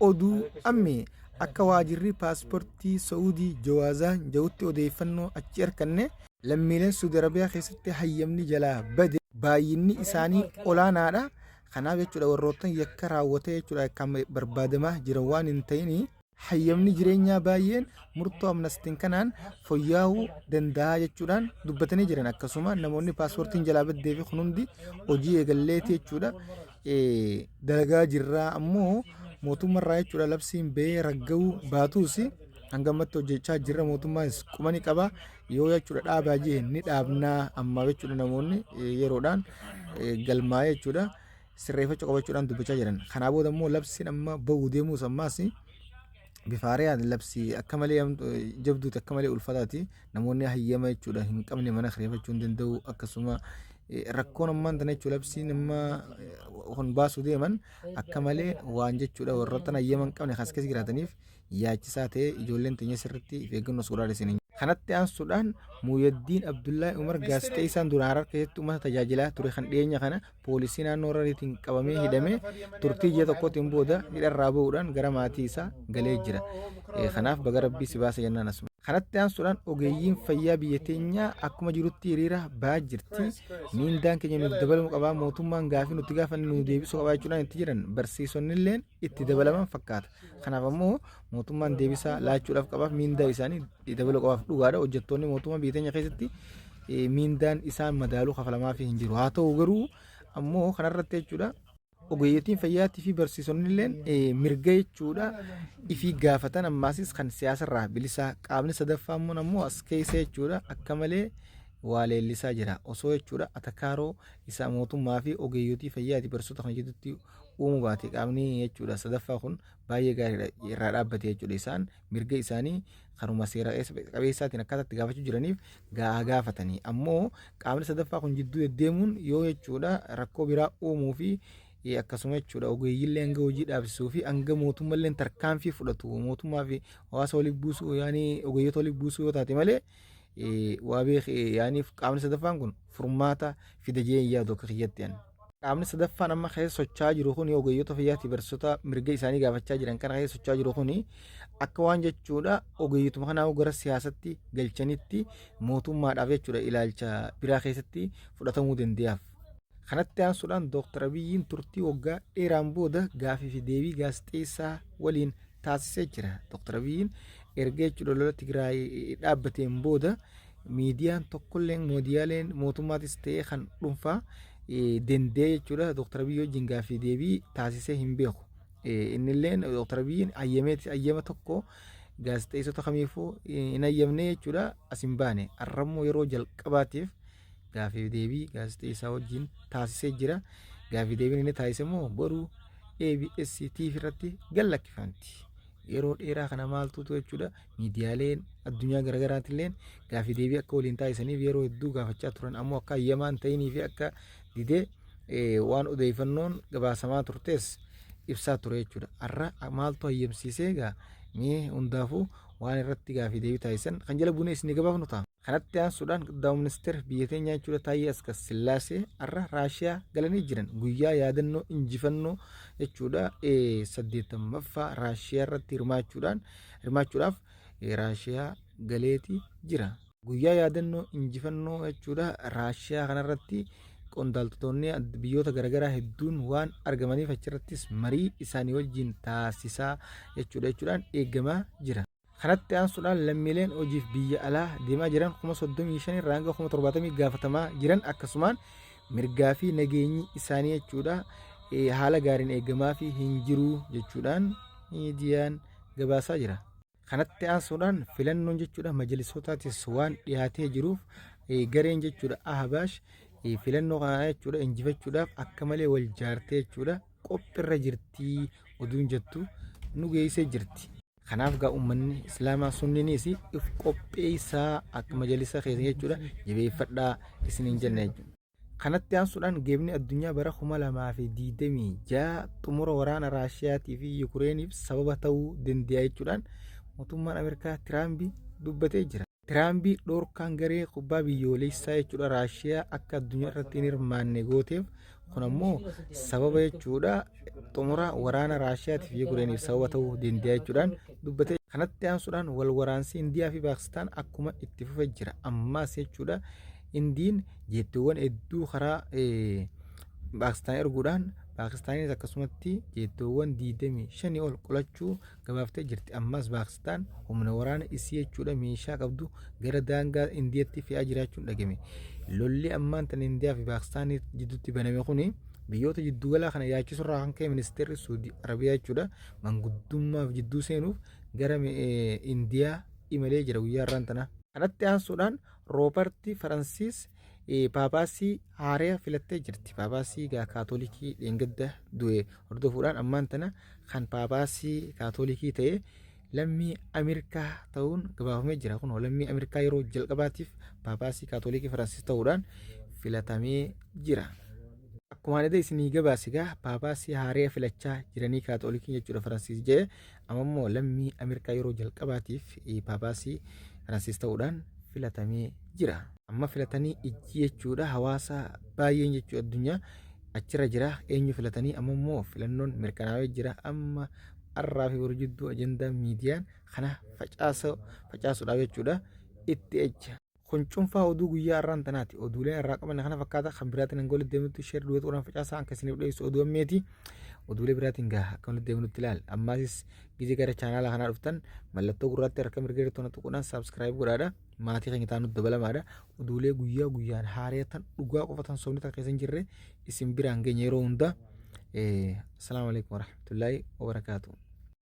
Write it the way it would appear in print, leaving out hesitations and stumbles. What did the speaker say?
Oduu ammee akka waajirri paaspoortii Sa'uudii Jawaazaan ja'utti odeeffannoo achi arkanne lammiileen Suudi Arabiyaa keessatti hayyamni jalaa bade baay'inni isaanii olaanaadha. Kanaaf jechuudha warroottan yakka raawwatee jechuudha kan barbaadamaa jiran waan hin ta'ini hayyamni jireenyaa baay'een murtoo amnastiin kanaan foyyaa'uu danda'a jechuudhaan dubbatanii jiran. Akkasuma namoonni paaspoortiin jalaa baddee fi kun hundi hojii eegalleeti jechuudha. Dalagaa jirraa ammoo mootummarraa jechuudha labsiin ba'ee ragga'uu baatuus hanga ammatti hojjechaa jirra, mootummaanis quba ni qaba, yoo jechuudha dhaabaa jee ni dhaabnaa. Ammaa jechuudha namoonni yeroodhaan galmaa'ee jechuudha sirreeffachuu qabachuudhaan dubbachaa jiran. Kanaa booda immoo labsiin amma ba'uu deemuus ammaas bifa haarayaan labsii akka malee jabduuti, akka malee ulfataati. Namoonni hayyama jechuudha hin qabne mana kireeffachuu hin danda'u. Akkasuma rakkoon ammaan tana jechuudha labsiin amma kun baasuu deeman akka malee waan jechuudha warroottan hayyama hin qabne kas keessa jiraataniif yaachisaa ta'e. Ijoolleen teenya sirriitti of eeggannoos godhaa isiniin. Kanatti aansuudhaan Muuyaddiin Abdullahi Umar, gaazexeessaan duraan Harar keessatti uummata tajaajilaa ture, kan dhiyeenya kana poolisii naannoo Harariitiin qabamee hidhamee turtii ji'a tokkootiin booda hidharraa bahuudhaan gara maatii isaa galee jira. Kanaaf baga Rabbii si baase jennaan asuma. Kanatti aansuudhaan ogeeyyiin fayyaa biyya teenyaa akkuma jirutti hiriira ba'aa jirti. Miindaan keenya nuuf dabalamuu qabaa, mootummaan gaafii nuti gaafanne nu deebisuu qabaa jechuudhaan itti jiran. Barsiisonnilleen itti dabalaman fakkaata. Kanaaf ammoo mootummaan deebisaa laachuudhaaf qabaaf, miindaa isaanii dabaluu qabaaf. Dhugaadha, hojjettoonni mootummaa biyya teenya keessatti miindaan isaan madaaluu kafalamaafii hin jiru. Haa ta'u garuu ammoo kanarratti jechuudha ogeeyyiin fayyaatii fi barsiisonni illeen mirga jechuudha ifii gaafatan ammaasis kan siyaasarraa bilisaa. Qaamni sadaffaa immoo as keessa jechuudha akka malee waa leellisaa jira. Osoo jechuudha atakaaroo isaa mootummaa fi ogeeyyotii fayyaati barsiisota kana jidduutti uumuu baate qaamni jechuudha sadaffaa kun baay'ee gaariidha irraa dhaabbate jechuudha. Isaan mirga isaanii karuma seera qabeessaatiin akkaataa itti gaafachuu jiraniif gaa gaafatanii, ammoo qaamni sadaffaa kun jidduu deddeemuun yoo jechuudha rakkoo biraa uumuu fi akkasuma jechuudha ogeeyyiillee hanga hojii dhaabsisuu fi hanga mootummallee tarkaanfii fudhatu mootummaa fi hawaasa waliif buusuu, yaani ogeeyyota waliif buusuu yoo taate malee, waa beek yaani qaamni sadaffaan kun furmaata fida jee hin yaadu akka kiyyatti ani. Qaamni sadaffaan amma keessa socho'aa jiru kun ogeeyyota fayyaati barsiisota mirga isaanii gaafachaa jiran kana keessa socho'aa jiru kun akka waan jechuudha ogeeyyotuma kanaa gara siyaasatti galchanitti mootummaadhaaf jechuudha ilaalcha biraa keessatti fudhatamuu dandeeyaaf. Kanatti aansuudhaan Dooktar Abiyyiin turtii waggaa dheeraan booda gaafii fi deebii gaazexeessaa waliin taasisee jira. Dooktar Abiyyiin erga jechuudha lola Tigraay dhaabbateen booda miidiyaan tokkolleen, miidiyaaleen mootummaatis ta'ee kan dhuunfaa, danda'ee jechuudha Dooktar Abiyyi wajjin gaaffii deebii taasisee hin beeku. Innilleen Dooktar Abiyyiin hayyameeti hayyama tokko gaazexeessota kamiifuu hin hayyamne jechuudha as hin baane. Har'ammoo yeroo jalqabaatiif gaaffii deebii gaazexeessaa wajjin taasisee jira. Gaaffii deebiin inni taasise immoo boru ABS TV irratti gad lakkifamti. Yeroo dheeraa kana maaltuutu jechuudha miidiyaaleen addunyaa garaagaraatilleen gaaffii deebii akka waliin taasisaniif yeroo hedduu gaafachaa turan, ammoo akka hayyamaa hin ta'inii fi akka didee waan odeeffannoon gabaasamaa turtes ibsaa ture jechuudha. Har'a maaltu hayyamsiisee egaa mee hundaafuu waan irratti gaaffii deebii taasisan kan jala buunee isinii gabaafnu ta'a. Kanatti aansuudhaan Qiddaa'u Ministeera biyya teenyaa jechuudha Taayyee Asqasillaasee har'a Raashiyaa galanii jiran. Guyyaa yaadannoo injifannoo jechuudha 80ffaa Raashiyaa irratti hirmaachuudhaan hirmaachuudhaaf Raashiyaa galeeti jira. Guyyaa yaadannoo injifannoo jechuudha Raashiyaa kanarratti qondaaltonni biyyoota garaagaraa hedduun waan argamaniif achirrattis marii isaanii wajjin taasisaa jechuudha jechuudhaan eegamaa jira. Kanatti aansuudhaan lammiileen hojiif biyya alaa deemaa jiran 35,000 irraa hanga 70,000 gaafatamaa jiran akkasumaan mirgaa fi nageenyi isaanii jechuudha haala gaariin eegamaa fi hin jiru jechuudhaan miidiyaan gabaasaa jira. Kanatti aansuudhaan filannoon jechuudha majalisootaatis waan dhiyaatee jiruuf gareen jechuudha Ahbaash filannoo kana jechuudha injifachuudhaaf akka malee wal jaartee jechuudha qophirra jirtii oduun jettu nu geessee jirti. Kanaaf gaa uummanni Islaamaa sunniinis if qopheessaa, akka majalisa keessa jechuudha jabeeffadhaa isiniin jenna jechuudha. Kanatti aansuudhaan geebni addunyaa bara 2026 xumura waraana Raashiyaatii fi Yukureeniif sababa ta'uu danda'a jechuudhaan mootummaan Ameerikaa Tiraampi dubbatee jira. Tiraampi dhorkaan garee kubbaa biyyoolessaa jechuudha Raashiyaa akka addunyaa irratti hin hirmaanne gooteef, kun ammoo sababa jechuudha xumura waraana Raashiyaatiif Yukureeniif sababa ta'uu danda'a jechuudhaan dubbate. Kanatti aansuudhaan wal waraansi Indiyaa fi Paakistaan akkuma itti fufe jira. Ammaas jechuudha Indiin jeettiiwwan hedduu karaa Paakistaan erguudhaan, Paakistaanis akkasumatti jeettiiwwan 25 ol qolachuu gabaaftee jirti. Ammas Paakistaan humna waraana isii jechuudha meeshaa qabdu gara daangaa Indiyaatti fe'aa jiraachuun dhagame. Lolli ammaan tan Indiyaa fi Paakistaan jidduutti baname kuni biyyoota jidduugalaa kana yaachisurraa kan ka'e ministeerri Suudi Arabiyaa jechuudha manguddummaaf jidduu seenuuf gara Indiyaa imalee jira guyyaa har'aan tana. Kanatti aansuudhaan Roobarti Faransiis Paapaasii haaraa filattee jirti. Paapaasii Kaatolikii dheengadda du'e hordofuudhaan ammaan tana kan Paapaasii Kaatolikii ta'e lammii Ameerikaa ta'uun gabaafamee jira. Kun lammii Ameerikaa yeroo jalqabaatiif Paapaasii Kaatolikii Faransiis ta'uudhaan filatamee jira. Akkuma ani isinii gabaase egaa Paapaasii haaraa filachaa jiranii Kaatolikii jechuudha Faransiis jedhe, amma immoo lammii Ameerikaa yeroo jalqabaatiif Paapaasii Faransiis ta'uudhaan filatamee jira. Amma filatanii ijji jechuudha hawaasa baay'een jechuudha addunyaa achirra jira, eenyu filatanii, amma immoo filannoon mirkanaa'ee jira. Amma har'aa fi boru jidduu ajandaa miidiyaan kana facaasuudhaaf jechuudha itti ejja. Kun cuunfaa oduu guyyaa har'aan tanaati. Oduuleen irraa qabanne kana fakkaata. Kan biraatiin hanga walitti deemnutti share duwwaa tuquudhaan facaasaa, akka isiniif dhiyeessu oduu ammeeti. Oduulee biraatiin gaha akka walitti deemnutti ilaal. Ammaasis gizee gara chaanaala kanaa dhuftan mallattoo gurraatti harka mirga irratti tona tuquudhaan subscribe godhaadha. Maatii keenya ta'an nutti dabalamaadha. Oduulee guyyaa guyyaan haaree tan dhugaa qofa tan sobni tan keessa hin jirre isin biraan geenya yeroo hunda. Assalaamu alaikum warahmatullaahi wabarakaatuh.